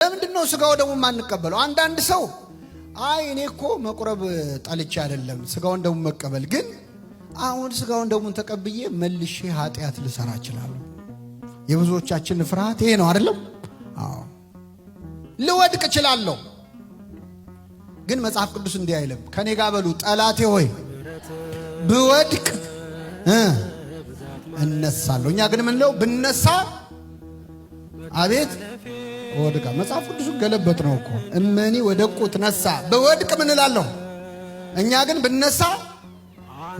ለምንድን ነው ስጋው ደግሞ የማንቀበለው? አንዳንድ ሰው አይ እኔ እኮ መቁረብ ጠልቼ አይደለም ስጋውን ደግሞ መቀበል፣ ግን አሁን ስጋውን ደግሞ ተቀብዬ መልሼ ኃጢአት ልሰራ እችላለሁ። የብዙዎቻችን ፍርሃት ይሄ ነው አይደለም? አዎ ልወድቅ እችላለሁ። ግን መጽሐፍ ቅዱስ እንዲህ አይልም። ከኔ ጋር በሉ፣ ጠላቴ ሆይ ብወድቅ እነሳለሁ። እኛ ግን ምንለው ብነሳ አቤት ወድቃ። መጽሐፍ ቅዱስን ገለበጥ ነው እኮ። እመኒ ወደቁ ትነሳ፣ ብወድቅ ምን እላለሁ? እኛ ግን ብነሳ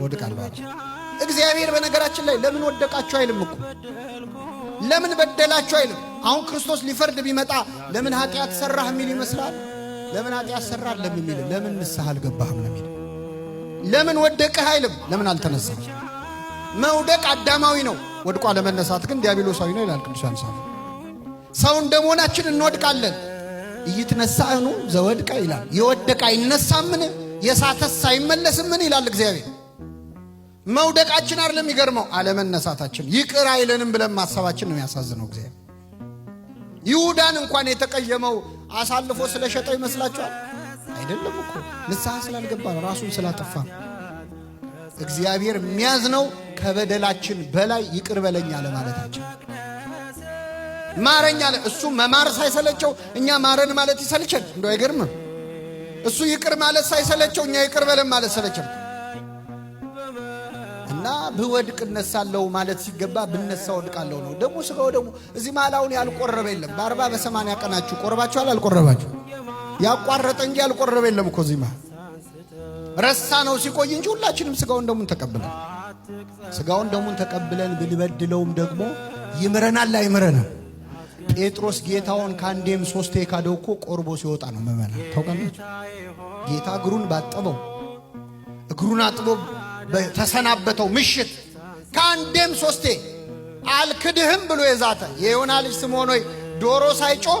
ወድቃለሁ። እግዚአብሔር በነገራችን ላይ ለምን ወደቃችሁ አይልም እኮ፣ ለምን በደላችሁ አይልም። አሁን ክርስቶስ ሊፈርድ ቢመጣ ለምን ኃጢአት ሰራህ የሚል ይመስላል? ለምን ኃጢአት ሰራህ ለምን የሚል፣ ለምን ንስሐ አልገባህም ነው የሚል። ለምን ወደቅህ አይልም። ለምን አልተነሳህ? መውደቅ አዳማዊ ነው፣ ወድቆ አለመነሳት ግን ዲያብሎሳዊ ነው ይላል ቅዱስ ዮሐንስ። ሰው እንደመሆናችን እንወድቃለን። ኢይትነሣእኑ ዘወድቀ ይላል። የወደቀ አይነሳምን? የሳተስ አይመለስምን? ይላል እግዚአብሔር። መውደቃችን አይደለም የሚገርመው፣ አለመነሳታችን፣ ይቅር አይለንም ብለን ማሰባችን ነው የሚያሳዝነው። እግዚአብሔር ይሁዳን እንኳን የተቀየመው አሳልፎ ስለሸጠው ይመስላችኋል? አይደለም እኮ፣ ንስሐ ስላልገባ ነው፣ ራሱን ስላጠፋ ነው። እግዚአብሔር የሚያዝነው ከበደላችን በላይ ይቅር በለኝ አለማለታችን፣ ማረኝ አለ። እሱ መማር ሳይሰለቸው እኛ ማረን ማለት ይሰልቸን። እንደው አይገርምም? እሱ ይቅር ማለት ሳይሰለቸው እኛ ይቅር በለን ማለት ሰለቸን። እና ብወድቅ እነሳለሁ ማለት ሲገባ ብነሳ ወድቃለሁ ነው። ደግሞ ስጋው ደግሞ እዚህ መሃል አሁን ያልቆረበ የለም። በ40 በ80 ቀናችሁ ቆርባችኋል? አልቆረባችሁ? ያቋረጠ እንጂ ያልቆረበ የለም እኮ እዚህ መሃል። ረሳ ነው ሲቆይ እንጂ ሁላችንም ስጋውን ደሙን ተቀብለን፣ ስጋውን ደሙን ተቀብለን ብንበድለውም ደግሞ ይምረናል አይምረንም? ጴጥሮስ ጌታውን ከአንዴም ሶስቴ ካደው እኮ ቆርቦ ሲወጣ ነው። ምእመናን ታውቃላችሁ፣ ጌታ እግሩን ባጠበው፣ እግሩን አጥቦ ተሰናበተው ምሽት ከአንዴም ሶስቴ አልክድህም ብሎ የዛተ፣ የዮና ልጅ ስምዖን ሆይ ዶሮ ሳይጮህ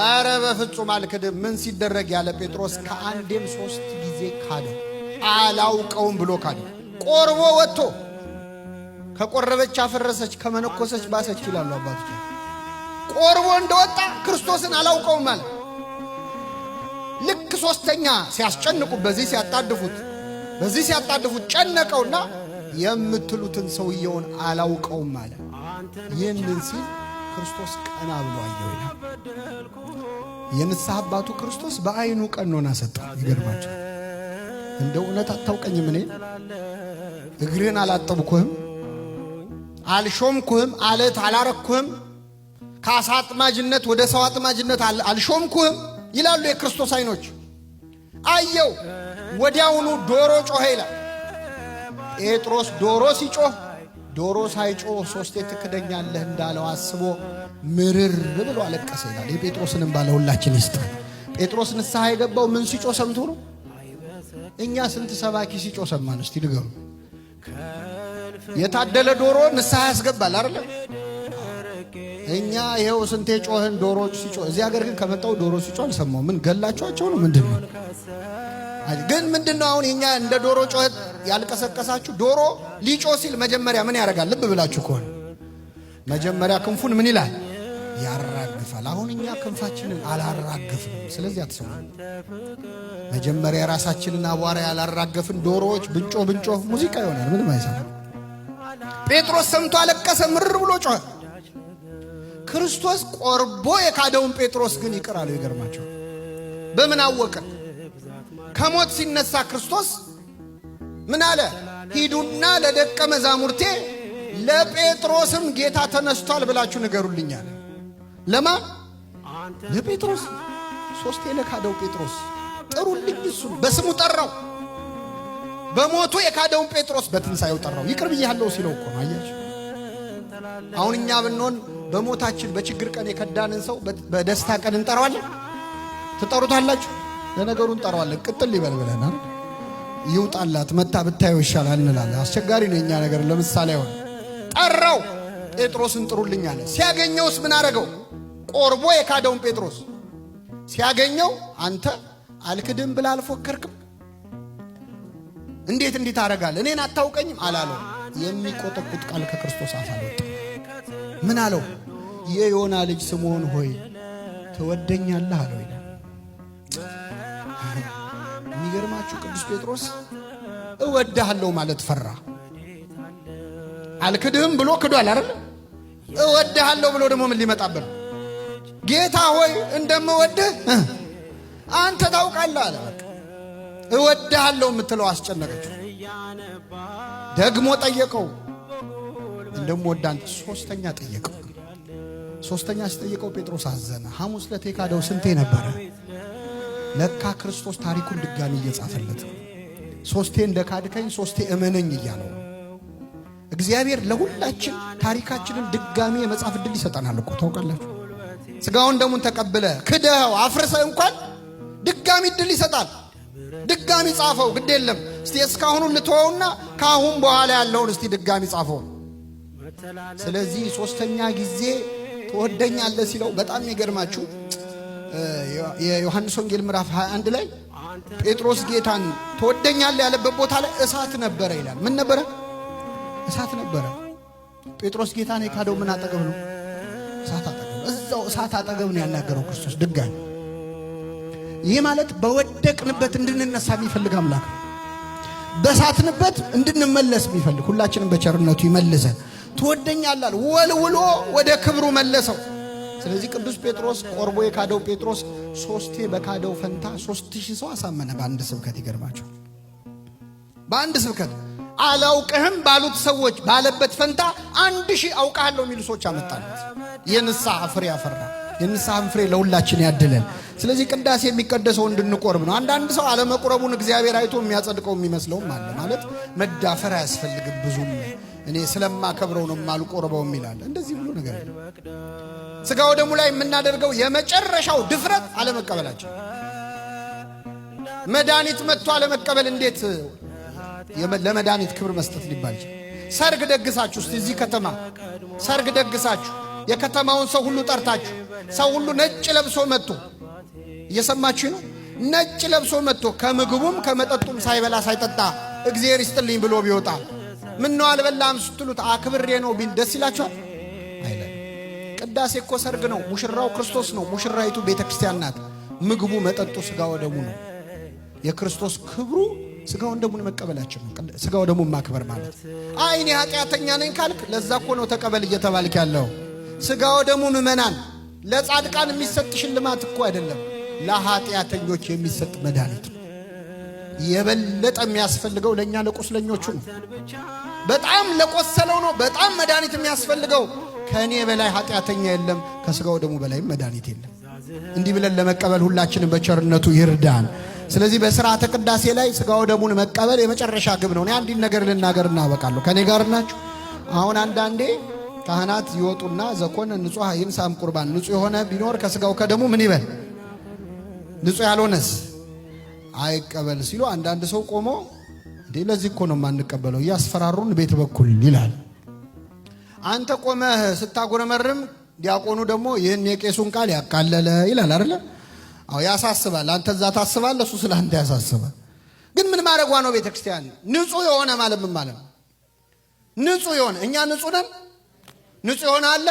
ኧረ በፍጹም አልክድህም፣ ምን ሲደረግ ያለ ጴጥሮስ ከአንዴም ሶስት ጊዜ ካደው፣ አላውቀውም ብሎ ካደው። ቆርቦ ወጥቶ ከቆረበች አፈረሰች፣ ከመነኮሰች ባሰች ይላሉ አባቶች። ቆርቦ እንደወጣ ክርስቶስን አላውቀውም አለ። ልክ ሶስተኛ ሲያስጨንቁ፣ በዚህ ሲያጣድፉት፣ በዚህ ሲያጣድፉት ጨነቀውና የምትሉትን ሰውየውን አላውቀውም አለ። ይህንን ሲል ክርስቶስ ቀና ብሎ አየው ይላል። የንስሐ አባቱ ክርስቶስ በአይኑ ቀኖና ሰጠው። ይገርማቸው። እንደ እውነት አታውቀኝም፣ እኔ እግርህን አላጠብኩህም፣ አልሾምኩህም፣ አለት አላረኩህም፣ ከአሳ አጥማጅነት ወደ ሰው አጥማጅነት አልሾምኩህም ይላሉ የክርስቶስ አይኖች። አየው፣ ወዲያውኑ ዶሮ ጮኸ ይላል። ጴጥሮስ ዶሮ ሲጮህ ዶሮ ሳይጮህ ሶስቴ ትክደኛለህ እንዳለው አስቦ ምርር ብሎ አለቀሰ ይላል። የጴጥሮስንም ባለ ሁላችን ይስጥ። ጴጥሮስ ንስሐ የገባው ምን ሲጮህ ሰምቶ ነው? እኛ ስንት ሰባኪ ሲጮህ ሰማን? እስቲ ንገሩ። የታደለ ዶሮ ንስሐ ያስገባል አይደለ? እኛ ይኸው ስንቴ ጮህን ዶሮ ሲጮህ። እዚህ ሀገር ግን ከመጣው ዶሮ ሲጮህ አልሰማሁም። ምን ገላችኋቸው ነው? ምንድን ነው ግን? ምንድን ነው አሁን የኛ እንደ ዶሮ ጮኸት ያልቀሰቀሳችሁ? ዶሮ ሊጮህ ሲል መጀመሪያ ምን ያደርጋል? ልብ ብላችሁ ከሆነ መጀመሪያ ክንፉን ምን ይላል? ያራግፋል። አሁን እኛ ክንፋችንን አላራገፍንም። ስለዚህ አትሰሙ። መጀመሪያ የራሳችንን አቧራ ያላራገፍን ዶሮዎች ብንጮህ ብንጮህ ሙዚቃ ይሆናል። ምንም አይሰማም። ጴጥሮስ ሰምቶ አለቀሰ፣ ምርር ብሎ ጮኸ። ክርስቶስ ቆርቦ የካደውን ጴጥሮስ ግን ይቅር አለው። ይገርማቸው። በምን አወቀ? ከሞት ሲነሳ ክርስቶስ ምን አለ? ሂዱና ለደቀ መዛሙርቴ ለጴጥሮስም ጌታ ተነስቷል ብላችሁ ንገሩልኝ አለ። ለማን? ለጴጥሮስ። ሶስቴ ለካደው ጴጥሮስ ጥሩልኝ፣ እሱን በስሙ ጠራው። በሞቱ የካደውን ጴጥሮስ በትንሣኤው ጠራው። ይቅር ብያለሁ ሲለው እኮ ነው። አያችሁ፣ አሁን እኛ ብንሆን በሞታችን በችግር ቀን የከዳንን ሰው በደስታ ቀን እንጠራዋለን? ትጠሩታላችሁ? ለነገሩ እንጠራዋለን። ቅጥል ይበል ብለናል። ይውጣላት መታ ብታየው ይሻላል እንላለን። አስቸጋሪ ነው የኛ ነገር። ለምሳሌ አሁን ጠራው፣ ጴጥሮስን ጥሩልኝ አለ። ሲያገኘውስ ምን አረገው? ቆርቦ የካደውን ጴጥሮስ ሲያገኘው አንተ አልክድም ብለህ አልፎከርክም? እንዴት እንዲህ ታደርጋለህ? እኔን አታውቀኝም አላለው። የሚቆጠቁጥ ቃል ከክርስቶስ አፍ አልወጣም። ምን አለው? የዮና ልጅ ስምዖን ሆይ ትወደኛለህ አለው ይላል። የሚገርማችሁ ቅዱስ ጴጥሮስ እወድሃለሁ ማለት ፈራ። አልክድህም ብሎ ክዷል አይደል? እወድሃለሁ ብሎ ደግሞ ምን ሊመጣበት ነው? ጌታ ሆይ እንደምወድህ አንተ ታውቃለህ አለ። በቃ እወድሃለሁ የምትለው አስጨነቀችው። ደግሞ ጠየቀው፣ እንደምወድህ አንተ። ሶስተኛ ጠየቀው። ሶስተኛ ሲጠይቀው ጴጥሮስ አዘነ። ሐሙስ ዕለት የካደው ስንቴ ነበረ? ለካ ክርስቶስ ታሪኩን ድጋሚ እየጻፈለት ነው። ሶስቴ እንደ ካድከኝ ሶስቴ እመነኝ እያለው ነው። እግዚአብሔር ለሁላችን ታሪካችንን ድጋሚ የመጻፍ ዕድል ይሰጠናል እኮ ታውቃላችሁ። ስጋውን ደሙን ተቀብለ ክደኸው አፍርሰህ እንኳን ድጋሚ ዕድል ይሰጣል። ድጋሚ ጻፈው፣ ግድ የለም እስቲ እስካሁኑን ልተወውና ከአሁን በኋላ ያለውን እስቲ ድጋሚ ጻፈው። ስለዚህ ሶስተኛ ጊዜ ትወደኛለህ ሲለው በጣም የሚገርማችሁ የዮሐንስ ወንጌል ምዕራፍ 21 ላይ ጴጥሮስ ጌታን ትወደኛለህ ያለበት ቦታ ላይ እሳት ነበረ ይላል። ምን ነበረ? እሳት ነበረ። ጴጥሮስ ጌታን የካደው ምን አጠገብ ነው? እሳት አጠገብ። እዛው እሳት አጠገብ ነው ያናገረው ክርስቶስ ድጋሚ። ይህ ማለት በወደቅንበት እንድንነሳ የሚፈልግ አምላክ ነው። በሳትንበት እንድንመለስ የሚፈልግ ሁላችንም በቸርነቱ ይመልሰን። ትወደኛለህ ወልውሎ ወደ ክብሩ መለሰው። ስለዚህ ቅዱስ ጴጥሮስ ቆርቦ የካደው ጴጥሮስ ሶስቴ በካደው ፈንታ 3000 ሰው አሳመነ በአንድ ስብከት። ይገርማቸው። በአንድ ስብከት አላውቅህም ባሉት ሰዎች ባለበት ፈንታ 1000 አውቅሃለሁ የሚሉ ሰዎች አመጣለት። የንስሐ ፍሬ አፈራ። የንስሐን ፍሬ ለሁላችን ያድለን። ስለዚህ ቅዳሴ የሚቀደሰው እንድንቆርብ ነው። አንዳንድ ሰው አለመቁረቡን እግዚአብሔር አይቶ የሚያጸድቀው የሚመስለውም አለ። ማለት መዳፈር አያስፈልግም ብዙም እኔ ስለማከብረው ነው የማልቆርበው የሚላል። እንደዚህ ብሎ ነገር የለም። ስጋው ደሙ ላይ የምናደርገው የመጨረሻው ድፍረት አለመቀበላችን። መድኃኒት መጥቶ አለመቀበል እንዴት ለመድኃኒት ክብር መስጠት ሊባል ይችላል? ሰርግ ደግሳችሁ እስቲ እዚህ ከተማ ሰርግ ደግሳችሁ የከተማውን ሰው ሁሉ ጠርታችሁ ሰው ሁሉ ነጭ ለብሶ መጥቶ እየሰማችሁ ነው። ነጭ ለብሶ መጥቶ ከምግቡም ከመጠጡም ሳይበላ ሳይጠጣ እግዚአብሔር ይስጥልኝ ብሎ ቢወጣ ምን ነው አልበላም ስትሉት አክብሬ ነው ቢል ደስ ይላችኋል? አይለም። ቅዳሴ እኮ ሰርግ ነው። ሙሽራው ክርስቶስ ነው። ሙሽራይቱ ቤተ ክርስቲያን ናት። ምግቡ መጠጡ ስጋ ወደሙ ነው። የክርስቶስ ክብሩ ስጋውን ደሙን መቀበላችን ነው። ስጋው ደሙን ማክበር ማለት አይ እኔ ኃጢአተኛ ነኝ ካልክ ለዛ እኮ ነው ተቀበል እየተባልክ ያለው። ስጋው ደሙ ምእመናን ለጻድቃን የሚሰጥ ሽልማት እኮ አይደለም፣ ለኃጢአተኞች የሚሰጥ መድኃኒት ነው። የበለጠ የሚያስፈልገው ለእኛ ለቁስለኞቹ ነው። በጣም ለቆሰለው ነው በጣም መድኃኒት የሚያስፈልገው። ከእኔ በላይ ኃጢአተኛ የለም፣ ከስጋው ደሙ በላይም መድኃኒት የለም። እንዲህ ብለን ለመቀበል ሁላችንም በቸርነቱ ይርዳን። ስለዚህ በስርዓተ ቅዳሴ ላይ ስጋው ደሙን መቀበል የመጨረሻ ግብ ነው። እኔ አንዲት ነገር ልናገር እናበቃለሁ። ከእኔ ጋር ናችሁ? አሁን አንዳንዴ ካህናት ይወጡና ዘኮነ ንጹሕ ይንሳም ቁርባን፣ ንጹሕ የሆነ ቢኖር ከስጋው ከደሙ ምን ይበል፣ ንጹሕ ያልሆነስ አይቀበል ሲሉ አንዳንድ ሰው ቆሞ እንዴ ለዚህ እኮ ነው የማንቀበለው እያስፈራሩን ቤት በኩል ይላል። አንተ ቆመህ ስታጎረመርም ዲያቆኑ ደግሞ ይህን የቄሱን ቃል ያቃለለ ይላል አይደለ? አዎ ያሳስባል። አንተ እዛ ታስባለህ፣ እሱ ስለ አንተ ያሳስባል። ግን ምን ማድረጓ ነው ቤተ ክርስቲያን? ንጹሕ የሆነ ማለት ምን ማለት ነው? ንጹሕ የሆነ እኛ ንጹሕ ነን። ንጹሕ የሆነ አለ?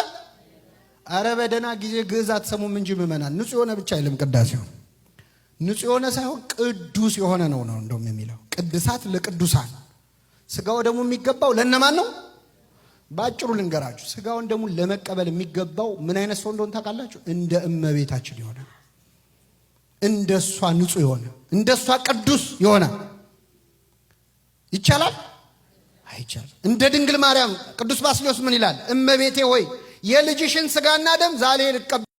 አረ በደህና ጊዜ ግዕዝ አትሰሙም እንጂ ምእመናን፣ ንጹሕ የሆነ ብቻ አይልም ቅዳሴው። ንጹሕ የሆነ ሳይሆን ቅዱስ የሆነ ነው ነው እንደውም የሚለው ቅድሳት ለቅዱሳን። ስጋው ደግሞ የሚገባው ለእነማን ነው? በአጭሩ ልንገራችሁ፣ ስጋውን ደግሞ ለመቀበል የሚገባው ምን አይነት ሰው እንደሆነ ታውቃላችሁ? እንደ እመቤታችን የሆነ፣ እንደሷ ንጹሕ የሆነ፣ እንደሷ ቅዱስ የሆነ። ይቻላል አይቻልም? እንደ ድንግል ማርያም ቅዱስ ባስልዮስ ምን ይላል? እመቤቴ ሆይ የልጅሽን ስጋና ደም ዛሬ ልቀበል